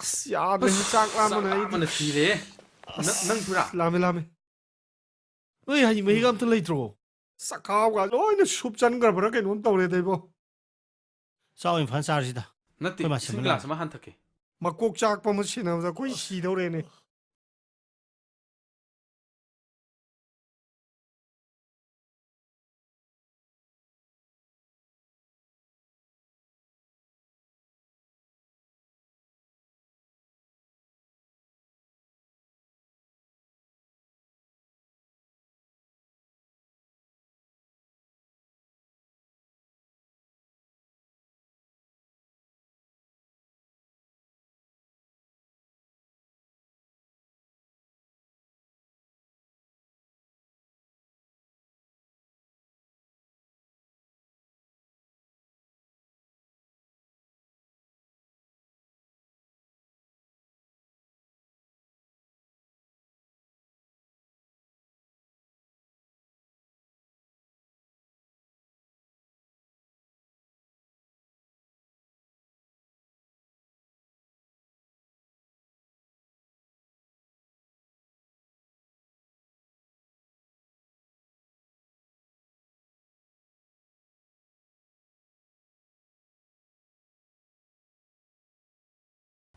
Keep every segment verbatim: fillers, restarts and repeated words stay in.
ꯑꯁ, ꯌꯥꯗ꯭ꯔꯦ, ꯆꯥꯛ ꯂꯥꯝꯕꯅ ꯑꯩꯗꯤ꯫ ꯂꯥꯝꯕꯅ ꯁꯤꯔꯦ꯫ ꯅꯪ, ꯅꯪꯁꯨꯔꯥ? ꯑꯁ, ꯂꯥꯃꯦ, ꯂꯥꯃꯦ꯫ ꯅꯣꯏ ꯍꯩ ꯃꯍꯤꯒ ꯑꯝꯇ ꯂꯩꯇ꯭ꯔꯣ? ꯆꯈꯥꯎꯒ ꯂꯣꯏꯅ ꯁꯨꯞ ꯆꯟꯈ꯭ꯔꯕ꯭ꯔꯥ ꯀꯩꯅꯣꯝ ꯇꯧꯔꯦꯗ ꯏꯕꯣ꯫ ꯆꯥꯛ ꯑꯣꯏꯅ ꯐꯖꯅ ꯆꯥꯔꯁꯤꯗ꯫ ꯅꯠꯇꯦ, ꯑꯩꯈꯣꯏ ꯃꯥ ꯏꯁꯤꯡ ꯁꯦꯝꯕ ꯒ꯭ꯂꯥꯁ ꯂꯥꯛꯑꯦ꯫ ꯑꯃ ꯍꯥꯟꯊꯛꯀꯦ꯫ ꯃꯀꯣꯛ ꯆꯥꯛꯄ ꯑꯃ ꯁꯦꯟꯅꯕꯗ ꯑꯩꯈꯣꯏ ꯁꯤꯗꯧꯔꯦꯅꯦ꯫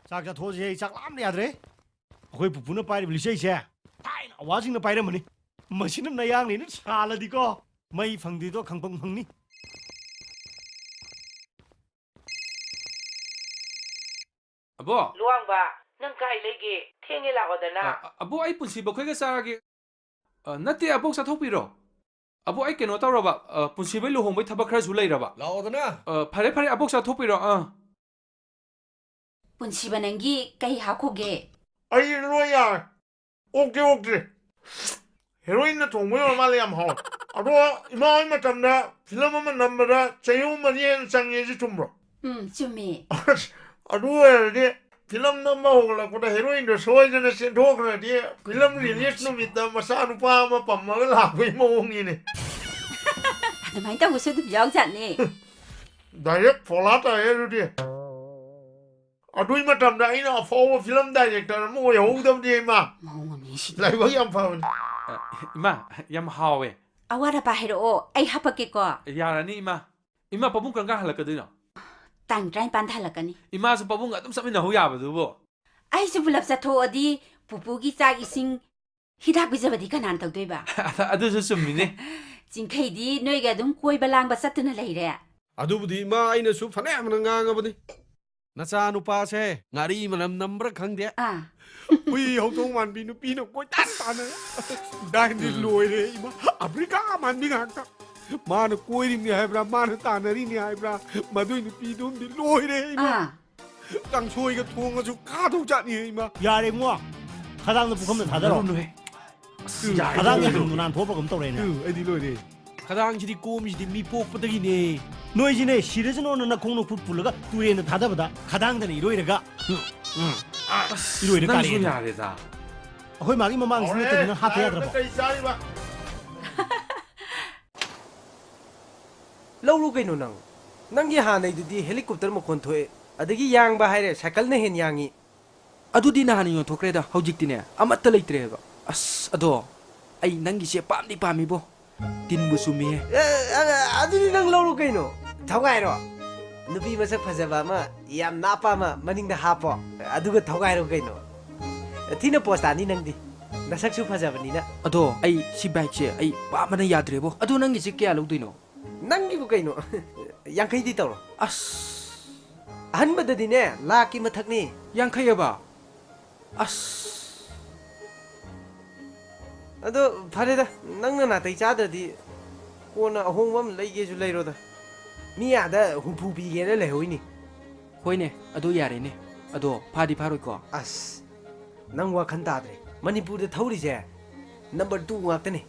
ꯆꯥꯛ ꯆꯥꯊꯣꯛꯑꯁꯦ, ꯑꯩ ꯆꯥꯛ ꯂꯥꯝꯕꯅ ꯌꯥꯗ꯭ꯔꯦ꯫ ꯑꯩꯈꯣꯏ ꯄꯨꯄꯨꯅ ꯄꯥꯏꯔꯤꯕ ꯂꯤꯆꯩꯁꯦ ꯊꯥꯏꯅ ꯑꯋꯥꯁꯤꯡꯅ ꯄꯥꯏꯔꯝꯕꯅꯤ꯫ ꯃꯁꯤꯅ ꯅꯌꯥꯡꯅꯦꯅ ꯁꯥꯜꯂꯗꯤꯀꯣ, ꯃꯩ ꯐꯪꯗꯦꯗꯣ ꯈꯪꯐꯝ ꯈꯪꯅꯤ꯫ ꯑꯕꯣ! ꯂꯨꯋꯥꯡꯕ, ꯅꯪ ꯀꯥꯏ ꯂꯩꯒꯦ? ꯊꯦꯡꯉꯦ, ꯂꯥꯛꯑꯣꯗꯅ꯫ ꯑ, ꯑ, ꯑꯕꯣ, ꯑꯩ ꯄꯨꯟꯁꯤꯕ ꯈꯣꯏꯒ ꯆꯥꯔꯒꯦ꯫ ꯑ, ꯅꯠꯇꯦ, ꯑꯕꯣꯛ ꯆꯥꯊꯣꯛꯄꯤꯔꯣ꯫ ꯑꯕꯣꯛ, ꯑꯩ ꯀꯩꯅꯣ ꯇꯧꯔꯕ, ꯑ, ꯄꯨꯟꯁꯤꯕꯩ ꯂꯨꯍꯣꯡꯕꯩ ꯊꯕꯛ ꯈꯔꯁꯨ ꯂꯩꯔꯕ꯫ ꯂꯥꯛꯑꯣꯗꯅ꯫ ꯑ, ꯐꯔꯦ, ꯐꯔꯦ, ꯑꯕꯣꯛ ꯆꯥꯊꯣꯛꯄꯤꯔꯣ, ꯑꯥ꯫ ꯄꯨꯟꯁꯤꯕ, ꯅꯪꯒꯤ ꯀꯩ ꯍꯥꯞꯈꯣꯒꯦ? ꯑꯩ ꯂꯣꯏ ꯌꯥꯔꯦ꯫ ꯑꯣꯛꯇꯤ ꯑꯣꯛꯇ꯭ꯔꯤ꯫ ꯍꯦꯔꯣꯏꯟꯅ ꯊꯣꯡꯕ ꯑꯣꯏꯔ ꯃꯥꯜꯂꯦ, ꯌꯥꯝ ꯍꯥꯎꯋꯦ꯫ ꯑꯗꯣ ꯏꯃꯥ ꯍꯣꯏ ꯃꯇꯝꯗ ꯐꯤꯂꯝ ꯑꯃ ꯅꯝꯕꯗ ꯆꯍꯤ ꯑꯍꯨꯝ ꯃꯔꯤ ꯍꯦꯟꯅ ꯆꯪꯉꯦ, ꯁꯤ ꯆꯨꯝꯕ꯭ꯔꯣ? ꯎꯝ, ꯆꯨꯝꯃꯦ꯫ ꯑꯁ, ꯑꯗꯨ ꯑꯣꯏꯔꯗꯤ ꯐꯤꯂꯝ ꯅꯝꯕ ꯍꯧꯒꯠꯂꯛꯄꯗ ꯍꯦꯔꯣꯏꯟꯗꯣ ꯁꯣꯏꯗꯅ ꯆꯦꯟꯊꯣꯛꯈ꯭ꯔꯗꯤ ꯐꯤꯂꯝ ꯔꯤꯂꯤꯁ ꯅꯨꯃꯤꯠꯇ ꯃꯆꯥꯅꯨꯄꯥ ꯑꯃ ꯄꯝꯃꯒ ꯂꯥꯛꯄꯒꯤ ꯃꯑꯣꯡꯅꯤꯅꯦ꯫ ꯑꯗꯨꯃꯥꯏꯅ ꯇꯧꯕꯁꯨ ꯑꯗꯨꯝ ꯌꯥꯎꯖꯥꯠꯅꯦ꯫ ꯗꯥꯏꯔꯦꯛ ꯐꯣꯂꯥ ꯇꯥꯏꯌꯦ ꯑꯗꯨꯗꯤ꯫ ꯑꯗꯨꯏ ꯃꯇꯝꯗ ꯑꯩꯅ ꯑꯐꯥꯎꯕ ꯐꯤꯂꯝ ꯗꯥꯏꯔꯦꯛꯇꯔ ꯑꯃ ꯑꯣꯏꯍꯧꯗꯕꯅꯦ, ꯏꯃꯥ꯫ ꯃꯑꯣꯡ ꯑꯃꯅꯤ ꯁꯤꯗꯤ꯫ ꯂꯥꯏꯕꯛ ꯌꯥꯝ ꯐꯕꯅꯤ꯫ ꯑ, ꯏꯃꯥ, ꯌꯥꯝ ꯍꯥꯎꯋꯦ꯫ ꯑꯋꯥꯠ ꯑꯄꯥ ꯍꯥꯏꯔꯛꯑꯣ, ꯑꯩ ꯍꯥꯄꯛꯀꯦꯀꯣ꯫ ꯌꯥꯔꯅꯤ, ꯏꯃꯥ꯫ ꯏꯃꯥ, ꯄꯥꯕꯨꯡ ꯀꯔꯝ ꯀꯥꯟ ꯍꯜꯂꯛꯀꯗꯣꯏꯅꯣ? ꯇꯥꯡ ꯇꯔꯥꯅꯤꯄꯥꯟꯗ ꯍꯜꯂꯛꯀꯅꯤ꯫ ꯏꯃꯥꯁꯨ ꯄꯥꯕꯨꯡꯒ ꯑꯗꯨꯝ ꯆꯠꯃꯤꯟꯅꯍꯧ ꯌꯥꯕꯗꯨꯕꯨ꯫ ꯑꯩꯁꯨ ꯄꯨꯂꯞ ꯆꯠꯊꯣꯛꯑꯗꯤ ꯄꯨꯄꯨꯒꯤ ꯆꯥꯛ ꯏꯁꯤꯡ, ꯍꯤꯗꯥꯛ ꯄꯤꯖꯕꯗꯤ ꯀꯅꯥꯅ ꯇꯧꯗꯣꯏꯕ? ꯑꯗꯨꯁꯨ ꯆꯨꯝꯃꯤꯅꯦ꯫ ꯆꯤꯡꯈꯩꯗꯤ ꯅꯣꯏꯒ ꯑꯗꯨꯝ ꯀꯣꯏꯕ ꯂꯥꯡꯕ ꯆꯠꯇꯨꯅ ꯂꯩꯔꯦ꯫ ꯑꯗꯨꯕꯨꯗꯤ ꯏꯃꯥ, ꯑꯩꯅꯁꯨ ꯐꯅꯌꯥꯝꯅ ꯉꯥꯡꯉꯕꯅꯤ꯫ ꯅꯆꯥ ꯅꯨꯄꯥꯁꯦ ꯉꯥꯔꯤ ꯃꯅꯝ ꯅꯝꯕ꯭ꯔꯥ ꯈꯪꯗꯦ꯫ ꯑꯥ꯫ ꯍꯨꯏ ꯍꯧꯗꯣꯡ ꯃꯥꯟꯕꯤ ꯅꯨꯄꯤꯅ ꯀꯣꯏꯇꯥꯟ ꯇꯥꯟꯅꯔꯦ꯫ ꯗꯥꯏꯟꯗꯤ ꯎꯝ꯫ ꯂꯣꯏꯔꯦ ꯏꯃꯥ, ꯑꯐ꯭ꯔꯤꯀꯥ ꯃꯥꯟꯕꯤ ꯉꯥꯛꯇ꯫ ꯃꯥꯅ ꯀꯣꯏꯔꯤꯕꯅꯤ ꯍꯥꯏꯕ꯭ꯔꯥ, ꯃꯥꯅ ꯇꯥꯟꯅꯔꯤꯅꯤ ꯍꯥꯏꯕ꯭ꯔꯥ, ꯃꯗꯨꯏ ꯅꯨꯄꯤꯗꯨꯝꯗꯤ ꯂꯣꯏꯔꯦ ꯏꯃꯥ꯫ ꯑꯥ꯫ ꯀꯥꯡꯁꯣꯏꯒ ꯊꯣꯡꯉꯁꯨ ꯈꯥꯗꯧ ꯖꯥꯠꯅꯤ ꯏꯃꯥ꯫ ꯌꯥꯔꯦ ꯏꯕꯨꯡꯉꯣ, ꯈꯗꯥꯡꯗ ꯄꯨꯈꯝꯗ ꯊꯥꯗꯔꯣ꯫ ꯅꯣꯅꯣꯍꯦ꯫ ꯑꯁ, ꯎꯝ, ꯌꯥꯔꯦ, ꯈꯗꯥꯡꯗ ꯌꯥꯔꯦ꯫ ꯍꯪꯗꯨ ꯅꯥꯟꯊꯣꯛꯄ꯭ꯔꯥ ꯀꯩꯅꯣꯝ ꯇꯧꯔꯦꯅꯦ꯫ ꯎꯝ, ꯑꯩꯗꯤ ꯂꯣꯏꯔꯦ꯫ ꯈꯗꯥꯡꯁꯤꯗꯤ ꯀꯣꯝꯃꯤꯁꯤꯗꯤ ꯃꯤ ꯄꯣꯛꯄꯗꯒꯤꯅꯦ꯫ ꯅꯣꯏꯁꯤꯅꯦ, ꯁꯤꯔꯁꯅꯣꯅ ꯅꯈꯣꯡ ꯅꯈꯨꯠ ꯄꯨꯜꯂꯒ ꯇꯨꯔꯦꯟꯗ ꯊꯥꯗꯕꯗ ꯈꯗꯥꯡꯗꯅ ꯏꯔꯣꯏꯔꯒ, ꯎꯝ, ꯎꯝ, ꯑꯁ, ꯏꯔꯣꯏꯔ ꯅꯪꯁꯨ ꯀꯥꯔꯛꯑꯦꯅ꯫ ꯌꯥꯔꯦꯗ꯫ ꯑꯩꯈꯣꯏ ꯃꯥꯒꯤ ꯃꯃꯥꯡꯁꯤ ꯍꯧꯔꯦ, ꯅꯠꯇꯗꯤ ꯅꯪ ꯍꯥꯠꯄ ꯅꯥꯔꯛꯄ ꯌꯥꯗ꯭ꯔꯕꯣ? ꯀꯩ ꯆꯥꯔꯤꯕ? ꯂꯧꯔꯣ ꯀꯩꯅꯣ ꯅꯪ꯫ ꯅꯪꯒꯤ ꯍꯥꯟꯅꯩꯗꯨꯗꯤ helicopter ꯃꯈꯣꯟ ꯊꯣꯛꯑꯦ, ꯑꯗꯒꯤ ꯌꯥꯡꯕ ꯍꯥꯏꯔꯦ cycle ꯅ ꯍꯦꯟ ꯌꯥꯡꯉꯤ꯫ ꯑꯗꯨꯗꯤ ꯅꯍꯥꯟ ꯌꯣꯟꯊꯣꯛꯈ꯭ꯔꯦꯗ, ꯍꯧꯖꯤꯛꯇꯤꯅꯦ ꯑꯃꯠꯇ ꯂꯩꯇ꯭ꯔꯦꯕ꯫ ꯑꯁ, ꯑꯗꯣ ꯑꯩ ꯅꯪꯒꯤꯁꯦ ꯄꯥꯝꯗꯤ ꯄꯥꯝꯃꯤꯕꯣ, ꯇꯤꯟꯕꯨ ꯆꯨꯝꯃꯤꯍꯦ꯫ ꯑꯦ, ꯑ-, ꯑꯗꯨꯗꯤ ꯅꯪ ꯂꯧꯔꯣ ꯀꯩꯅꯣ, ꯊꯧꯒꯥꯏꯔꯣ꯫ ꯅꯨꯄꯤ ꯃꯁꯛ ꯐꯖꯕ ꯑꯃ, ꯌꯥꯝ ꯅꯥꯞꯄ ꯑꯃ ꯃꯅꯤꯡꯗ ꯍꯥꯞꯄꯣ, ꯑꯗꯨꯒ ꯊꯧꯒꯥꯏꯔꯣ ꯀꯩꯅꯣ꯫ ꯊꯤꯅ ꯄꯣꯁ ꯇꯥꯅꯤ ꯅꯪꯗꯤ, ꯅꯁꯛꯁꯨ ꯐꯖꯕꯅꯤꯅ꯫ ꯑꯗꯣ ꯑꯩ ꯁꯤ bike ꯁꯦ ꯑꯩ ꯄꯥꯝꯕꯅ ꯌꯥꯗ꯭ꯔꯦꯕꯣ꯫ ꯑꯗꯣ ꯅꯪꯒꯤꯁꯦ ꯀꯌꯥ ꯂꯧꯗꯣꯏꯅꯣ? ꯅꯪꯒꯤꯕꯨ ꯀꯩꯅꯣ? ꯌꯥꯡꯈꯩꯗꯤ ꯇꯧꯔꯣ꯫ ꯑꯁ꯫ ꯑꯍꯟꯕꯗꯗꯤꯅꯦ, ꯂꯥꯛꯀꯤ ꯃꯊꯛꯅꯤ꯫ ꯌꯥꯡꯈꯩ ꯑꯕ? ꯑꯁ꯫ ꯑꯗꯣ ꯐꯔꯦꯗ, ꯅꯪꯅ ꯅꯥꯇꯩ ꯆꯥꯗ꯭ꯔꯗꯤ ꯀꯣꯟꯅ ꯑꯍꯣꯡꯕ ꯑꯃ ꯂꯩꯒꯦꯁꯨ ꯂꯩꯔꯣꯗ꯫ ꯃꯤ ꯑꯥꯗ ꯍꯨꯝꯐꯨ ꯄꯤꯒꯦꯅ ꯂꯩꯍꯧꯏꯅꯤ꯫ ꯍꯣꯏꯅꯦ, ꯑꯗꯨ ꯌꯥꯔꯦꯅꯦ꯫ ꯑꯗꯣ ꯐꯥꯗꯤ ꯐꯥꯔꯣꯏꯀꯣ? ꯑꯁ, ꯅꯪ ꯋꯥꯈꯜ ꯇꯥꯗ꯭ꯔꯦ꯫ ꯃꯅꯤꯄꯨꯔꯗ ꯊꯧꯔꯤꯁꯦ number two ꯉꯥꯛꯇꯅꯦ꯫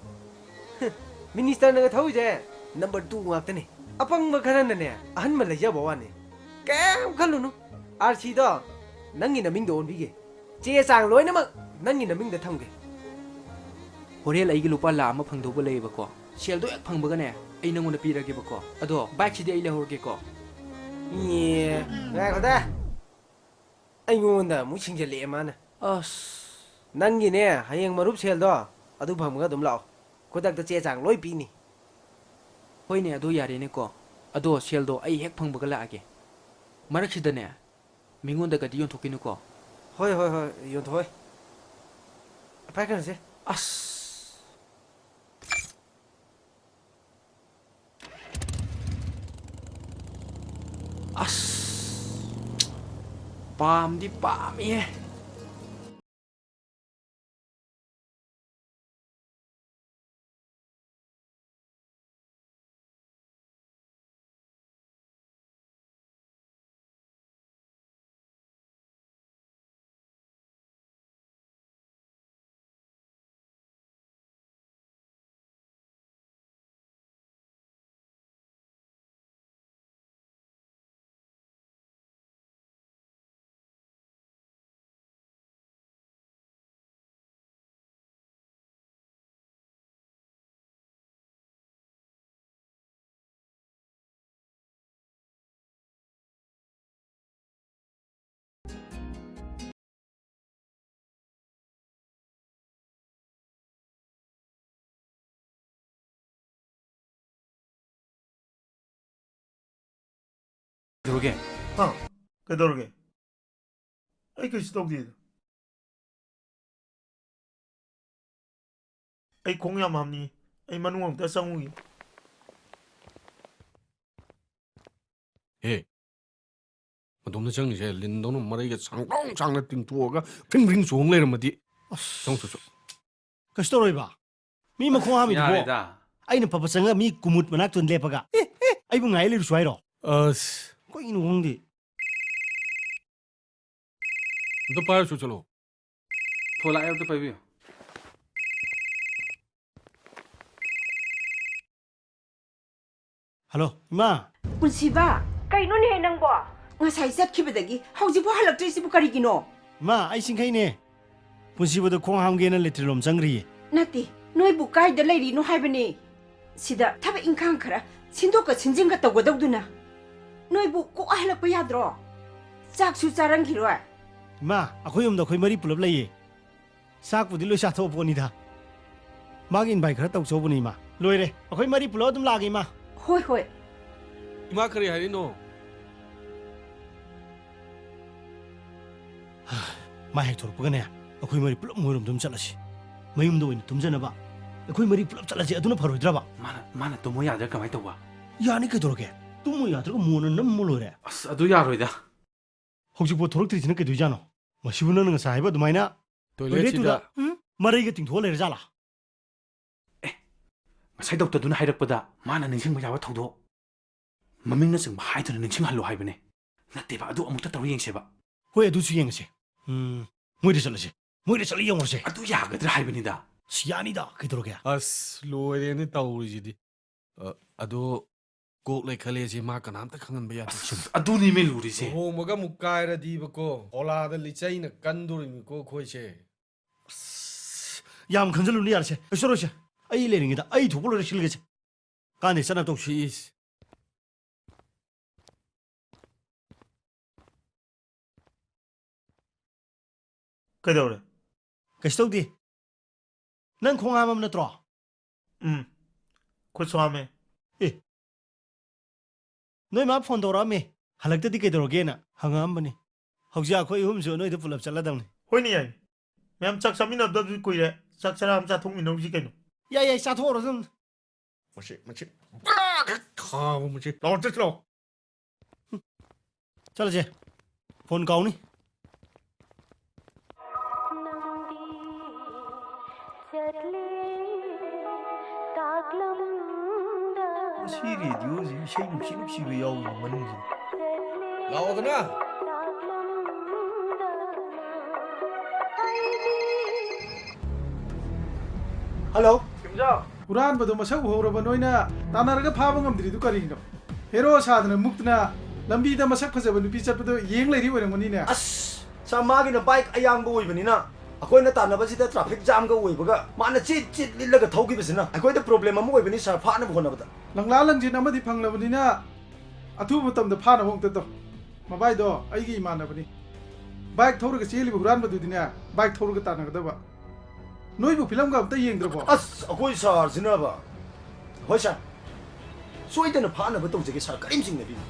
Minister ꯅꯒ ꯊꯧꯔꯤꯁꯦ number two ꯉꯥꯛꯇꯅꯦ꯫ ꯑꯄꯪꯕ ꯈꯔꯅꯅꯦ ꯑꯍꯟꯕ ꯂꯩꯖꯕ ꯋꯥꯅꯤ꯫ ꯀꯩꯝ ꯈꯜꯂꯨꯅꯨ, R C ꯗꯣ ꯅꯪꯒꯤ ꯅꯃꯤꯡꯗ ꯑꯣꯟꯕꯤꯒꯦ꯫ ꯆꯦ ꯆꯥꯡ ꯂꯣꯏꯅꯃꯛ ꯅꯪꯒꯤ ꯅꯃꯤꯡꯗ ꯊꯝꯒꯦ꯫ ꯍꯣꯔꯦꯟ ꯑꯩꯒꯤ ꯂꯨꯄꯥ ꯂꯥꯈ ꯑꯃ ꯐꯪꯗꯧꯕ ꯂꯩꯌꯦꯕꯀꯣ꯫ ꯁꯦꯜꯗꯣ ꯍꯦꯛ ꯐꯪꯕꯒꯅꯦ ꯑꯩ ꯅꯪꯉꯣꯟꯗ ꯄꯤꯔꯒꯦꯕꯀꯣ꯫ ꯑꯗꯣ bike ꯁꯤꯗꯤ ꯑꯩ ꯂꯧꯍꯧꯔꯒꯦꯀꯣ꯫ ꯏꯌꯦ, ꯉꯥꯏꯈꯣꯗ꯫ ꯑꯩꯉꯣꯟꯗ ꯑꯃꯨꯛ ꯁꯤꯡꯖꯜꯂꯛꯑꯦ ꯃꯥꯅ꯫ ꯑꯁ꯫ ꯅꯪꯒꯤꯅꯦ, ꯍꯌꯦꯡ ꯃꯔꯨꯞ ꯁꯦꯜꯗꯣ ꯑꯗꯨ ꯐꯪꯕꯒ ꯑꯗꯨꯝ ꯂꯥꯛꯑꯣ꯫ ꯈꯨꯗꯛꯇ ꯆꯦ ꯆꯥꯡ ꯂꯣꯏ ꯄꯤꯅꯤ꯫ ꯍꯣꯏꯅꯦ, ꯑꯗꯨ ꯌꯥꯔꯦꯅꯦꯀꯣ꯫ ꯑꯗꯣ ꯁꯦꯜꯗꯣ ꯑꯩ ꯍꯦꯛ ꯐꯪꯕꯒ ꯂꯥꯛꯑꯒꯦ꯫ ꯃꯔꯛꯁꯤꯗꯅꯦ, ꯃꯤꯉꯣꯟꯗꯒꯗꯤ ꯌꯣꯟꯊꯣꯛꯈꯤꯅꯨꯀꯣ꯫ ꯍꯣꯏ, ꯍꯣꯏ, ꯍꯣꯏ, ꯌꯣꯟꯊꯣꯛꯑꯣꯏ꯫ ꯄꯥꯏꯈꯠꯈ꯭ꯔꯁꯦ꯫ ꯑꯁ꯫ ꯑꯁ꯫ ꯄꯥꯝꯗꯤ ꯄꯥꯝꯃꯤꯍꯦ꯫ ꯀꯩꯗꯧꯔꯒꯦ? ꯍꯥ? ꯀꯩꯗꯧꯔꯒꯦ? ꯑꯩ ꯀꯩꯁꯨ ꯇꯧꯗꯦꯗ꯫ ꯑꯩ ꯈꯣꯡ ꯌꯥꯝ ꯍꯥꯝꯅꯤꯡꯉꯤ꯫ ꯑꯩ ꯃꯅꯨꯡ ꯑꯃꯨꯛꯇ ꯆꯪꯉꯨꯒꯦ꯫ ꯍꯦ, ꯃꯇꯣꯝꯗ ꯆꯪꯉꯤꯁꯦ ꯂꯤꯟꯗꯧꯅ ꯃꯔꯩꯒ ꯁꯥꯡꯗ꯭ꯔꯣꯡ ꯁꯥꯡꯅ ꯇꯤꯡꯊꯣꯛꯑꯒ ꯐ꯭ꯔꯤꯡ ꯐ꯭ꯔꯤꯡ ꯆꯣꯡ ꯂꯩꯔꯝꯃꯗꯤ꯫ ꯑꯁ꯫ ꯆꯪꯉꯨ ꯆꯣ ꯆꯣ꯫ ꯀꯩꯁꯨ ꯇꯧꯔꯣꯏꯕ꯫ ꯃꯤ ꯃꯈꯣꯡ ꯍꯥꯝꯃꯤꯗꯨꯕꯣ꯫ ꯌꯥꯔꯦꯗ꯫ ꯑꯩꯅ ꯐꯕ ꯆꯪꯉꯒ ꯃꯤ ꯀꯨꯃꯨꯠ ꯃꯅꯥꯛꯇ ꯂꯦꯞꯄꯒ, "ꯑꯦ, ꯑꯦ, ꯑꯩꯕꯨ ꯉꯥꯏ ꯂꯩꯔꯨꯁꯨ ꯍꯥꯏꯔꯣ?" ꯑꯁ꯫ ꯀꯩꯅꯣ ꯈꯪꯗꯦ꯫ ꯑꯝꯇ ꯄꯥꯏꯔꯨꯆꯣ ꯆꯠꯂꯣ꯫ ꯐꯣꯟ ꯂꯥꯛꯑꯦ, ꯑꯝꯇ ꯄꯥꯏꯕꯤꯌꯨ꯫ ꯍꯜꯂꯣ, ꯏꯃꯥ꯫ ꯄꯨꯟꯁꯤꯕ, ꯀꯩꯅꯣꯅꯦ ꯅꯪꯕꯣ? ꯉꯁꯥꯏ ꯆꯠꯈꯤꯕꯗꯒꯤ ꯍꯧꯖꯤꯛꯐꯥꯎ ꯍꯜꯂꯛꯇ꯭ꯔꯤꯁꯤꯕꯨ ꯀꯔꯤꯒꯤꯅꯣ? ꯏꯃꯥ, ꯑꯩ ꯁꯤꯡꯈꯩꯅꯦ꯫ ꯄꯨꯟꯁꯤꯕꯗ ꯈꯣꯡ ꯍꯥꯝꯒꯦꯅ ꯂꯦꯇ꯭ꯔꯤꯟ ꯂꯣꯝ ꯆꯪꯈ꯭ꯔꯤꯌꯦ꯫ ꯅꯠꯇꯦ, ꯅꯣꯏꯕꯨ ꯀꯥꯏꯗ ꯂꯩꯔꯤꯅꯣ ꯍꯥꯏꯕꯅꯦ꯫ ꯁꯤꯗ ꯊꯕꯛ ꯏꯪꯈꯥꯡ ꯈꯔ ꯁꯤꯟꯗꯣꯛꯀ ꯁꯤꯟꯖꯤꯟꯒ ꯇꯧꯒꯗꯧꯗꯨꯅ꯫ ꯅꯣꯏꯕꯨ ꯀꯣꯛ ꯍꯜꯂꯛꯄ ꯌꯥꯗ꯭ꯔꯣ? ꯆꯥꯛꯁꯨ ꯆꯥꯔꯝꯈꯤꯔꯣꯏ꯫ ꯏꯃꯥ, ꯑꯩꯈꯣꯏ ꯌꯨꯝꯗ ꯑꯩꯈꯣꯏ ꯃꯔꯤ ꯄꯨꯂꯞ ꯂꯩꯌꯦ꯫ ꯆꯥꯛꯄꯨꯗꯤ ꯂꯣꯏ ꯆꯥꯊꯣꯛꯑꯄꯣꯠꯅꯤꯗ꯫ ꯃꯥꯒꯤ invite ꯈꯔ ꯇꯧꯆꯧꯕꯅꯤ, ꯏꯃꯥ꯫ ꯂꯣꯏꯔꯦ, ꯑꯩꯈꯣꯏ ꯃꯔꯤ ꯄꯨꯂꯞ ꯑꯗꯨꯝ ꯂꯥꯛꯑꯒꯦ, ꯏꯃꯥ꯫ ꯍꯣꯏ, ꯍꯣꯏ꯫ ꯏꯃꯥ, ꯀꯔꯤ ꯍꯥꯏꯔꯤꯅꯣ? ꯃꯥ ꯍꯦꯛ ꯊꯣꯔꯛꯄꯒꯅꯦ, ꯑꯩꯈꯣꯏ ꯃꯔꯤ ꯄꯨꯂꯞ ꯃꯣꯏꯔꯣꯝꯗ ꯑꯗꯨꯝ ꯆꯠꯂꯁꯤ꯫ ꯃꯌꯨꯝꯗ ꯑꯣꯏꯅ ꯇꯨꯝꯖꯅꯕ꯫ ꯑꯩꯈꯣꯏ ꯃꯔꯤ ꯄꯨꯂꯞ ꯆꯠꯂꯁꯤ, ꯑꯗꯨꯅ ꯐꯔꯣꯏꯗ꯭ꯔꯕ? ꯃꯥꯅ, ꯃꯥꯅ ꯇꯨꯝꯃꯣ ꯌꯥꯗ꯭ꯔꯥ ꯀꯃꯥꯏ ꯇꯧꯕ? ꯌꯥꯅꯤ, ꯀꯩꯗꯧꯔꯒꯦ? ꯇꯨꯝꯃꯣ ꯌꯥꯗ꯭ꯔꯒ ꯃꯣꯟꯅ ꯅꯝꯃ ꯂꯣꯏꯔꯦ꯫ ꯑꯁ, ꯑꯗꯨ ꯌꯥꯔꯣꯏꯗ꯫ ꯍꯧꯖꯤꯛꯐꯥꯎ ꯊꯣꯔꯛꯇ꯭ꯔꯤꯁꯤꯅ ꯀꯩꯗꯧꯏꯖꯥꯠꯅꯣ? ꯃꯁꯤꯕꯨ ꯅꯪꯅ ꯉꯁꯥꯏ ꯍꯥꯏꯕ ꯑꯗꯨꯃꯥꯏꯅ toilet ꯇꯨꯗ, ꯇꯣꯏꯂꯦꯠꯁꯤꯗ ꯎꯝ? ꯃꯔꯩꯒ ꯇꯤꯡꯊꯣꯛꯑ ꯂꯩꯔꯖꯥꯠꯂꯥ? ꯑꯦ, ꯉꯁꯥꯏ ꯗꯣꯛꯇꯔꯗꯨꯅ ꯍꯥꯏꯔꯛꯄꯗ ꯃꯥꯅ ꯅꯤꯡꯁꯤꯡꯕ ꯌꯥꯕ ꯊꯧꯗꯣꯛ ꯃꯃꯤꯡꯅꯆꯤꯡꯕ ꯍꯥꯏꯗꯨꯅ ꯅꯤꯡꯁꯤꯡꯍꯜꯂꯨ ꯍꯥꯏꯕꯅꯦ꯫ ꯅꯠꯇꯦꯕ, ꯑꯗꯨ ꯑꯃꯨꯛꯇ ꯇꯧꯔ ꯌꯦꯡꯁꯦꯕ꯫ ꯍꯣꯏ, ꯑꯗꯨꯁꯨ ꯌꯦꯡꯉꯁꯦ꯫ ꯎꯝ, ꯃꯣꯏꯗ ꯆꯠꯂꯁꯦ꯫ ꯃꯣꯏꯗ ꯆꯠꯂ ꯌꯦꯡꯉꯨꯔꯁꯦ꯫ ꯑꯗꯨ ꯌꯥꯒꯗ꯭ꯔꯥ ꯍꯥꯏꯕꯅꯤꯗ꯫ ꯑꯁ, ꯌꯥꯅꯤꯗ, ꯀꯩꯗꯧꯔꯒꯦ? ꯑꯁ, ꯂꯣꯏꯔꯦꯅꯦ ꯇꯧꯔꯤꯁꯤꯗꯤ꯫ ꯑ, ꯑꯗꯣ ꯀꯣꯛ ꯂꯩꯈꯠꯂꯦꯁꯦ ꯃꯥ ꯀꯅꯥꯝꯇ ꯈꯪꯍꯟꯕ ꯌꯥꯗꯦ꯫ ꯑꯁ, ꯑꯗꯨꯅꯤꯃꯦ ꯂꯨꯔꯤꯁꯦ꯫ ꯂꯨꯍꯣꯡꯕꯒ ꯑꯃꯨꯛ ꯀꯥꯏꯔꯗꯤꯕꯀꯣ, ꯑꯣꯂꯥꯗ ꯂꯤꯆꯩꯅ ꯀꯟꯗꯣꯔꯤꯃꯤꯀꯣ ꯑꯩꯈꯣꯏꯁꯦ꯫ ꯑꯁ, ꯌꯥꯝ ꯈꯟꯖꯜꯂꯨꯅꯨ, ꯌꯥꯔꯦꯁꯦ꯫ ꯀꯩꯁꯨ ꯇꯧꯔꯣꯏꯁꯦ꯫ ꯑꯩ ꯂꯩꯔꯤꯉꯩꯗ ꯑꯩ ꯊꯣꯛꯄ ꯂꯣꯏꯔ ꯁꯤꯜꯂꯒꯦꯁꯦ꯫ ꯀꯥꯟꯗꯦ, ꯆꯠꯅꯕ ꯇꯧꯁꯤ꯫ ꯏꯁ꯫ ꯀꯩꯗꯧꯔꯦ? ꯀꯩꯁꯨ ꯇꯧꯗꯦ꯫ ꯅꯪ ꯈꯣꯡ ꯍꯥꯝꯃꯕ ꯅꯠꯇ꯭ꯔꯣ? ꯎꯝ, ꯈꯨꯠꯁꯨ ꯍꯥꯝꯃꯦ꯫ ꯑꯦ, ꯅꯣꯏ ꯃꯥ phone ꯇꯧꯔꯛꯑꯝꯃꯦ, ꯍꯜꯂꯛꯇꯗꯤ ꯀꯩꯗꯧꯔꯒꯦꯅ ꯍꯪꯉꯛꯑꯝꯕꯅꯤ꯫ ꯍꯧꯖꯤꯛ ꯑꯩꯈꯣꯏ ꯑꯍꯨꯝꯁꯨ ꯅꯣꯏꯗ ꯄꯨꯂꯞ ꯆꯠꯂꯗꯧꯅꯤ꯫ ꯍꯣꯏꯅꯦ, ꯌꯥꯏ꯫ ꯃꯌꯥꯝ ꯆꯥꯛ ꯆꯥꯃꯤꯟꯅꯗꯕꯁꯨ ꯀꯨꯏꯔꯦ, ꯆꯥꯛ ꯆꯔꯥ ꯑꯃ ꯆꯥꯊꯣꯛꯃꯤꯟꯅꯧꯁꯤ ꯀꯩꯅꯣ꯫ ꯌꯥꯏ, ꯌꯥꯏ, ꯆꯥꯊꯣꯛꯎꯔꯣ ꯑꯗꯨꯝ꯫ ꯃꯁꯤ, ꯃꯁꯤ, ꯄꯨꯔꯥ ꯈꯥꯕ ꯃꯁꯤ꯫ ꯂꯥꯛꯑꯣ, ꯆꯠꯁꯤ ꯂꯥꯛꯑꯣ꯫ ꯆꯠꯂꯁꯦ꯫ Phone ꯀꯥꯎꯅꯤ꯫ ꯃꯁꯤ radioꯁꯤ ꯏꯁꯩ ꯅꯨꯡꯁꯤ ꯅꯨꯡꯁꯤꯕ ꯌꯥꯎꯏ ꯃꯅꯨꯡꯁꯤꯗ꯫ ꯂꯥꯛꯑꯣꯗꯅ꯫ Hello꯫ ꯍꯨꯔꯥꯟꯕꯗꯣ ꯃꯁꯛ ꯎꯍꯧꯔꯕ ꯅꯣꯏꯅ ꯇꯥꯟꯅꯔꯒ ꯐꯥꯕ ꯉꯝꯗ꯭ꯔꯤꯗꯨ ꯀꯔꯤꯒꯤꯅꯣ? Hero ꯁꯥꯗꯅ ꯃꯨꯛꯇꯅ ꯂꯝꯕꯤꯗ ꯃꯁꯛ ꯐꯖꯕ ꯅꯨꯄꯤ ꯆꯠꯄꯗꯣ ꯌꯦꯡ ꯂꯩꯔꯤ ꯑꯣꯏꯔꯝꯒꯅꯤꯅꯦ꯫ ꯑꯁ, ꯁꯥꯔ, ꯃꯥꯒꯤꯅ bike ꯑꯌꯥꯡꯕ ꯑꯣꯏꯕꯅꯤꯅ ꯑꯩꯈꯣꯏꯅ ꯇꯥꯟꯅꯕꯁꯤꯗ traffic jamꯒ ꯑꯣꯏꯕꯒ ꯃꯥꯅ ꯆꯤꯠ ꯆꯤꯠ ꯂꯤꯠꯂꯒ ꯊꯧꯈꯤꯕꯁꯤꯅ ꯑꯩꯈꯣꯏꯗ problem ꯑꯃ ꯑꯣꯏꯕꯅꯤ, ꯁꯥꯔ, ꯐꯥꯅꯕ ꯍꯣꯠꯅꯕꯗ꯫ ꯂꯪꯂꯥ ꯂꯪꯖꯤꯟ ꯑꯃꯗꯤ ꯐꯪꯂꯕꯅꯤꯅ ꯑꯊꯨꯕ ꯃꯇꯝꯗ ꯐꯥꯅꯕ ꯑꯃꯨꯛꯇ ꯇꯧ꯫ ꯃꯕꯥꯏꯗꯣ ꯑꯩꯒꯤ ꯏꯃꯥꯟꯅꯕꯅꯤ꯫ ꯕꯥꯏꯛ ꯊꯧꯔꯒ ꯆꯦꯜꯂꯤꯕ ꯍꯨꯔꯥꯟꯕꯗꯨꯗꯤꯅꯦ, ꯕꯥꯏꯛ ꯊꯧꯔꯒ ꯇꯥꯟꯅꯒꯗꯕ꯫ ꯅꯣꯏꯕꯨ ꯐꯤꯂꯝꯒ ꯑꯝꯇ ꯌꯦꯡꯗ꯭ꯔꯕꯣ? ꯑꯁ, ꯑꯩꯈꯣꯏ ꯁꯥꯔꯁꯤꯅꯕ꯫ ꯍꯣꯏ ꯁꯥꯔ, ꯁꯣꯏꯗꯅ ꯐꯥꯅꯕ ꯇꯧꯖꯒꯦ ꯁꯥꯔ, ꯀꯔꯤꯝ ꯆꯤꯡꯅꯕꯤꯅꯨ꯫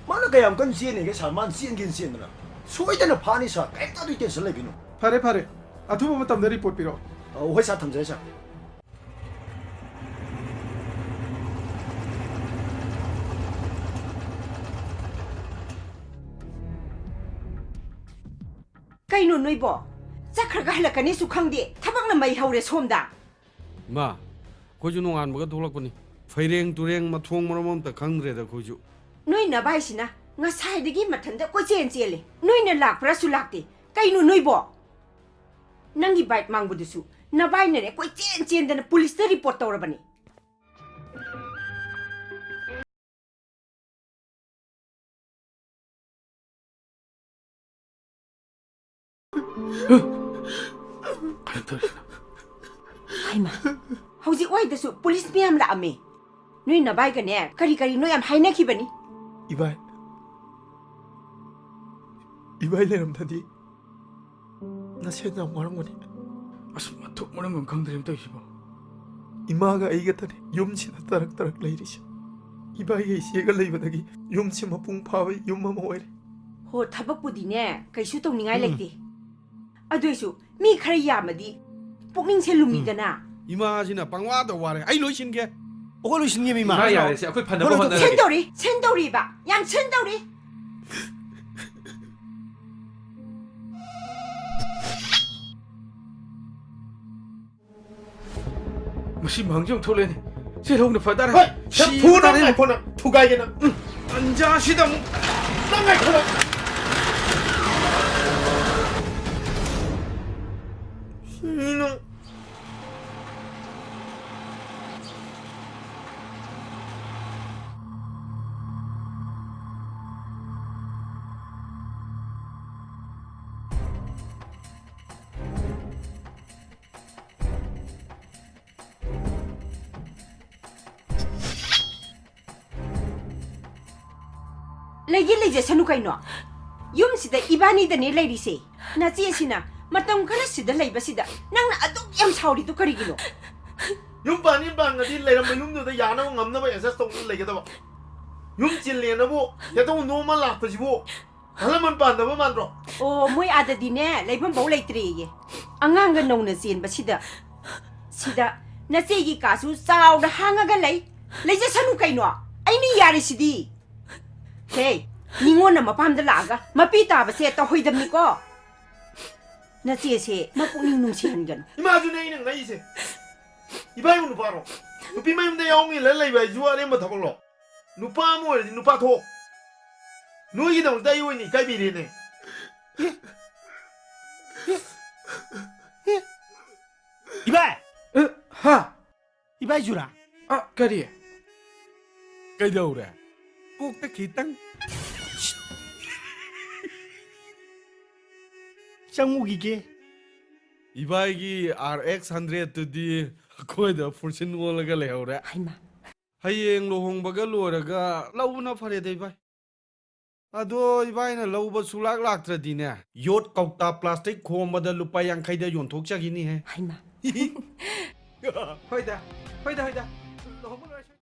ꯃꯥꯅ ꯀꯌꯥꯝ ꯀꯟꯅ ꯆꯦꯟꯅꯤꯒꯦ ꯁꯥꯔ, ꯃꯥꯅ ꯆꯦꯟꯒꯦꯅ ꯆꯦꯟꯗꯅ꯫ ꯁꯣꯏꯗꯅ ꯐꯥꯅꯤ ꯁꯥꯔ, ꯀꯔꯤꯝꯇ ꯑꯗꯨꯒꯤ ꯇꯦꯟꯁꯟ ꯂꯩꯕꯤꯅꯨ꯫ ꯐꯔꯦ, ꯐꯔꯦ, ꯑꯊꯨꯕ ꯃꯇꯝꯗ ꯔꯤꯄꯣꯔꯠ ꯄꯤꯔꯛꯑꯣ꯫ ꯑ, ꯍꯣꯏ ꯁꯥꯔ, ꯊꯝꯖꯔꯦ ꯁꯥꯔ꯫ ꯀꯩꯅꯣ ꯅꯣꯏꯕꯣ? ꯆꯠꯈ꯭ꯔꯒ ꯍꯜꯂꯛꯀꯅꯤꯁꯨ ꯈꯪꯗꯦ, ꯊꯕꯛꯅ ꯃꯩ ꯍꯧꯔꯦ ꯁꯣꯝꯗ꯫ ꯏꯃꯥ, ꯑꯩꯈꯣꯏꯁꯨ ꯅꯣꯡꯉꯥꯟꯕꯒ ꯊꯣꯛꯂꯛꯄꯅꯤ꯫ ꯐꯩꯔꯦꯡ ꯇꯨꯔꯦꯡ ꯃꯊꯣꯡ ꯃꯔꯝ ꯑꯝꯇ ꯈꯪꯗ꯭ꯔꯦꯗ ꯑꯩꯈꯣꯏꯁꯨ꯫ ꯅꯣꯏ ꯅꯚꯥꯏꯁꯤꯅ ꯉꯁꯥꯏꯗꯒꯤ ꯃꯊꯟꯇ ꯀꯣꯏꯆꯦꯟ ꯆꯦꯜꯂꯦ, ꯅꯣꯏꯅ ꯂꯥꯛꯄ꯭ꯔꯥꯁꯨ ꯂꯥꯛꯇꯦ꯫ ꯀꯩꯅꯣ ꯅꯣꯏꯕꯣ? ꯅꯪꯒꯤ ꯕꯥꯏꯛ ꯃꯥꯡꯕꯗꯨꯁꯨ ꯅꯚꯥꯏꯅꯅꯦ ꯀꯣꯏꯆꯦꯟ ꯆꯦꯟꯗꯅ ꯄꯨꯂꯤꯁꯇ ꯔꯤꯄꯣꯔꯠ ꯇꯧꯔꯕꯅꯤ꯫ ꯍꯩꯃꯥ, ꯍꯧꯖꯤꯛ ꯋꯥꯏꯗꯁꯨ ꯄꯨꯂꯤꯁ ꯃꯌꯥꯝ ꯂꯥꯛꯑꯝꯃꯦ꯫ ꯅꯣꯏ ꯅꯚꯥꯏꯒꯅꯦ ꯀꯔꯤ ꯀꯔꯤꯅꯣ ꯌꯥꯝ ꯍꯥꯏꯅꯈꯤꯕꯅꯤ꯫ ꯏꯕꯥꯏ, ꯏꯕꯥꯏ ꯂꯩꯔꯝꯗꯗꯤ ꯅꯁꯦꯟ ꯌꯥꯝ ꯋꯥꯔꯝꯒꯅꯤ꯫ ꯑꯁ, ꯃꯊꯣꯡ ꯃꯔꯝ ꯑꯃ ꯈꯪꯗ꯭ꯔꯦ ꯇꯧꯔꯤꯁꯤꯕꯣ꯫ ꯏꯃꯥꯒ ꯑꯩꯒꯇꯅꯤ ꯌꯨꯝꯁꯤꯗ ꯇꯔꯛ ꯇꯔꯛ ꯂꯩꯔꯤꯁꯦ꯫ ꯏꯕꯥꯏꯒ ꯏꯆꯦꯒ ꯂꯩꯕꯗꯒꯤ ꯌꯨꯝꯁꯤ ꯃꯄꯨꯡ ꯐꯥꯕ ꯌꯨꯝ ꯑꯃ ꯑꯣꯏꯔꯦ꯫ ꯍꯣ, ꯊꯕꯛꯄꯨꯗꯤꯅꯦ ꯀꯩꯁꯨ ꯇꯧꯅꯤꯡꯉꯥꯏ ꯎꯝ꯫ ꯂꯩꯇꯦ꯫ ꯑꯗꯨꯏꯁꯨ ꯃꯤ ꯈꯔ ꯌꯥꯝꯃꯗꯤ ꯄꯨꯛꯅꯤꯡꯁꯦ ꯂꯨꯝꯃꯤꯗꯅ꯫ ꯏꯃꯥꯁꯤꯅ ꯄꯪꯋꯥꯗ ꯋꯥꯔꯦ꯫ ꯑꯩ ꯂꯣꯏꯁꯤꯟꯒꯦ꯫ ꯑꯩꯈꯣꯏ ꯂꯣꯏꯁꯤꯟꯒꯦ ꯃꯤ꯫ ꯏꯃꯥ, ꯌꯥꯔꯦꯁꯦ, ꯑꯩꯈꯣꯏ ꯐꯅꯕ ꯍꯣꯠꯅꯔꯒꯦ꯫ ꯁꯦꯟꯗꯧꯔꯤ, ꯁꯦꯟꯗꯧꯔꯤꯕ, ꯌꯥꯝ ꯁꯦꯟꯗꯧꯔꯤ꯫ ꯃꯁꯤ ꯃꯍꯪꯁꯦ ꯑꯃꯨꯛ ꯊꯣꯛꯂꯛꯑꯦꯅꯦ꯫ ꯆꯦꯜꯍꯧꯅ ꯐ ꯇꯥꯔꯦ꯫ ꯍꯣꯏ, ꯁꯤ ꯐꯨ ꯅꯪ ꯇꯥꯔꯦ꯫ ꯉꯥꯏꯈꯣ ꯅꯪ, ꯊꯨꯒꯥꯏꯒꯦ ꯅꯪ꯫ ꯎꯝ, ꯇꯟꯖꯥꯁꯤꯗ ꯑꯃꯨꯛ꯫ ꯅꯪ ꯉꯥꯏꯈꯣ ꯅꯪ꯫ ꯁꯤ ꯅꯪ꯫ ꯂꯩꯒꯦ ꯂꯩꯖꯁꯅꯨ ꯀꯩꯅꯣ꯫ ꯌꯨꯝ ꯁꯤꯗ ꯏꯕꯥꯅꯤꯗꯅꯦ ꯂꯩꯔꯤꯁꯦ꯫ ꯅꯆꯦꯁꯤꯅ ꯃꯇꯝ ꯈꯔ ꯁꯤꯗ ꯂꯩꯕꯁꯤꯗ ꯅꯪꯅ ꯑꯗꯨꯛ ꯌꯥꯝ ꯁꯥꯎꯔꯤꯗꯨ ꯀꯔꯤꯒꯤꯅꯣ? ꯌꯨꯝ ꯄꯥꯟꯅꯤ ꯄꯥꯟꯒꯗꯤ ꯂꯩꯔꯝꯕ ꯌꯨꯝꯗꯨꯗ ꯌꯥꯅꯕ ꯉꯝꯅꯕ ꯑꯦꯗꯖꯁ ꯇꯧꯗꯨꯅ ꯂꯩꯒꯗꯕ꯫ ꯌꯨꯝ ꯆꯤꯜꯂꯦꯅꯕꯨ ꯍꯦꯛꯇ ꯍꯨꯟꯗꯣꯛ ꯑꯃ ꯂꯥꯛꯄꯁꯤꯕꯨ ꯑꯍꯜ ꯂꯃꯟ ꯄꯥꯟꯗꯕ ꯃꯥꯟꯗ꯭ꯔꯣ? ꯑꯣ, ꯃꯣꯏ ꯑꯥꯗꯗꯤꯅꯦ ꯂꯩꯐꯝꯐꯧ ꯂꯩꯇ꯭ꯔꯦꯌꯦ꯫ ꯑꯉꯥꯡꯒ ꯅꯧꯅ ꯆꯦꯟꯕꯁꯤꯗ꯫ ꯁꯤꯗ ꯅꯆꯦꯒꯤ ꯀꯥꯁꯨ ꯆꯥꯎꯅ ꯍꯥꯡꯉꯒ ꯂꯩ꯫ ꯂꯩꯖꯁꯅꯨ ꯀꯩꯅꯣ, ꯑꯩꯅ ꯌꯥꯔꯤꯁꯤꯗꯤ꯫ ꯍꯦ, ꯅꯤꯉꯣꯟꯅ ꯃꯄꯥꯝꯗ ꯂꯥꯛꯑꯒ ꯃꯄꯤ ꯇꯥꯕꯁꯦ ꯇꯧꯍꯩꯗꯕꯅꯤꯀꯣ꯫ ꯅꯆꯦꯁꯦ ꯃꯄꯨꯛꯅꯤꯡ ꯅꯨꯡꯁꯤꯍꯟꯒꯅꯨ꯫ ꯏꯃꯥꯗꯨꯅꯦ ꯑꯩꯅ ꯉꯛꯏꯁꯦ꯫ ꯏꯕꯥꯏꯕꯨ ꯅꯨꯄꯥꯔꯣ? ꯅꯨꯄꯤ ꯃꯌꯨꯝꯗ ꯌꯥꯎꯅꯤꯜꯂ ꯂꯩꯕ ꯍꯥꯏꯁꯤꯕꯨ ꯑꯔꯦꯝꯕ ꯊꯕꯛꯂꯣ? ꯅꯨꯄꯥ ꯑꯃ ꯑꯣꯏꯔꯗꯤ ꯅꯨꯄꯥ ꯊꯣꯛ꯫ ꯅꯣꯏꯒꯤꯗꯃꯛꯇ ꯑꯩ ꯑꯣꯏꯅ ꯏꯀꯥꯏꯕꯤꯔꯦꯅꯦ꯫ ꯏꯕꯥꯏ! ꯑ, ꯍꯥ? ꯏꯕꯥꯏ ꯖꯨꯔꯥ? ꯑ, ꯀꯔꯤ? ꯀꯩꯗꯧꯔꯦ? ꯀꯣꯛꯇ ꯈꯤꯇꯪ ꯆꯪꯉꯨꯈꯤꯒꯦ꯫ ꯏꯕꯥꯏꯒꯤ ꯑꯥꯔ ꯑꯦꯛꯁ ꯍꯟꯗ꯭ꯔꯦꯠꯇꯨꯗꯤ ꯑꯩꯈꯣꯏꯗ ꯐꯨꯔꯁꯤꯟ ꯑꯣꯜꯂꯒ ꯂꯩꯍꯧꯔꯦ꯫ ꯍꯩꯃꯥ꯫ ꯍꯌꯦꯡ ꯂꯨꯍꯣꯡꯕꯒ ꯂꯣꯏꯔꯒ ꯂꯧꯕꯅ ꯐꯔꯦꯗ ꯏꯕꯥꯏ꯫ ꯑꯗꯣ ꯏꯕꯥꯏꯅ ꯂꯧꯕ ꯁꯨꯂꯥꯛ ꯂꯥꯛꯇ꯭ꯔꯗꯤꯅꯦ, ꯌꯣꯠ ꯀꯧꯇꯥ ꯄ꯭ꯂꯥꯁꯇꯤꯛ ꯈꯣꯝꯕꯗ ꯂꯨꯄꯥ ꯌꯥꯡꯈꯩꯗ ꯌꯣꯟꯊꯣꯛꯆꯈꯤꯅꯤꯍꯦ꯫ ꯍꯩꯃꯥ꯫ ꯍꯣꯏꯗ, ꯍꯣꯏꯗ, ꯍꯣꯏꯗ꯫ ꯂꯨꯍꯣꯡꯕ ꯂꯣꯏꯔꯁꯨ